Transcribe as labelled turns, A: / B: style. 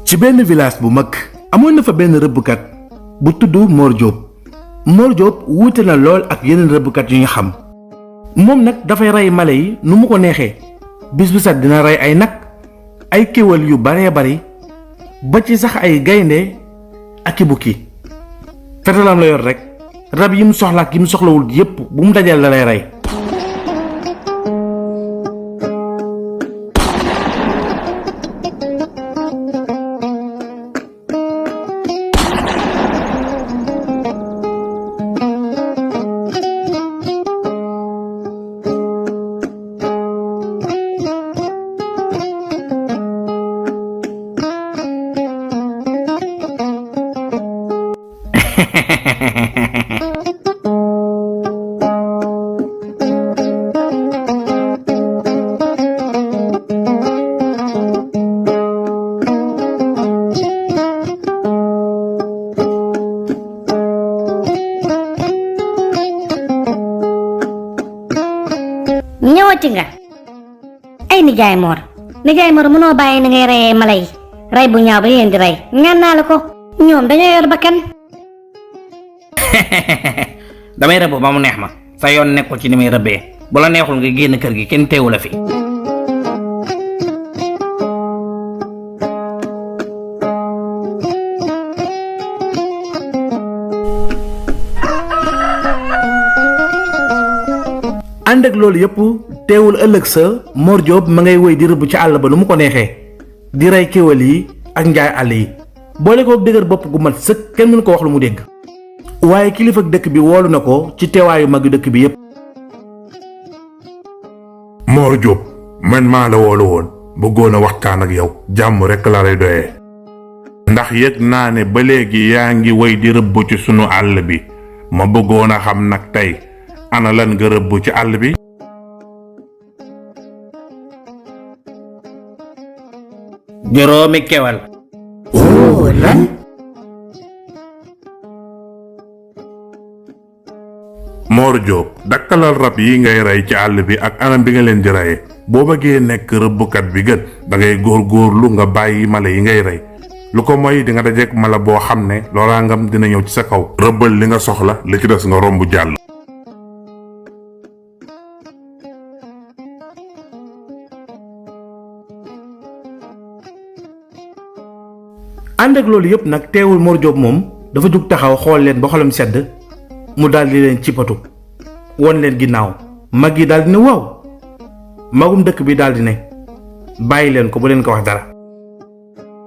A: ci benn village bu mag amoon na fa benn rëbbkat bu tudd Mor Diop. Mor Diop wuute na lool ak yeneen rëbbkat yu ñu xam. moom nag dafay rey mala yi nu mu ko neexee bis bu set dina rey ay nag ay kéwal yu baree bari ba ci sax ay gaynde ak i bukki. fetalam la yor rek rab yi mu soxla ak yi mu soxlawul yépp bu mu dajal la lay rey.
B: ñëwati nga ay nijaay Mor mënoo bàyyi ni ngay reyee mala yi rey bu ñaaw ba yéen di rey ñaan naa la ko ñoom dañoo yor bakkan.
C: damay rëbb ba mu neex ma sa yoon nekkul ci ni muy rëbbee bu la neexul nga génn kër gi kenn teewu la fi.
A: ànd ak loolu yëpp teewul ëllëg sa Mor Diop ma ngay wéy di rëbb ci àll ba nu mu ko neexee di rey kéwal yi ak njaay àll yi boole ko dëgër bopp gu mat sëkk kenn mënu ko wax lu mu dégg. waaye kilifa dëkk bi woolu na ko ci teewaayu mag dëkk bi yëpp.
D: Mor Diop man maa la woolu woon bëggoon a waxtaan ak yow jàmm rekk la lay doyee. ndax yëg naa ne ba léegi yaa ngi wéy di rëbb ci sunu àll bi ma bëggoon a xam nag tey ana lan nga rëbb ci àll bi.
C: juróomi kewal.
A: lan.
D: Mor Diop dakkalal rab yi ngay rey ci àll bi ak anam bi nga leen di reyee boo bëggee nekk rëbbkat bi gën da ngay góorgóorlu nga bàyyi mala yi ngay rey lu ko mooy di nga dajeek mala boo xam ne loraangam dina ñëw ci sa kaw rëbbal li nga soxla li ci des nga romb jàll.
A: ànd ak loolu yëpp nag teewul Mor Diop moom dafa jug taxaw xool leen ba xolam sedd mu daldi leen cippatu won leen ginnaaw mag yi daldi ne waaw magum dëkk bi daldi ne bàyyi leen ko bu leen ko wax dara.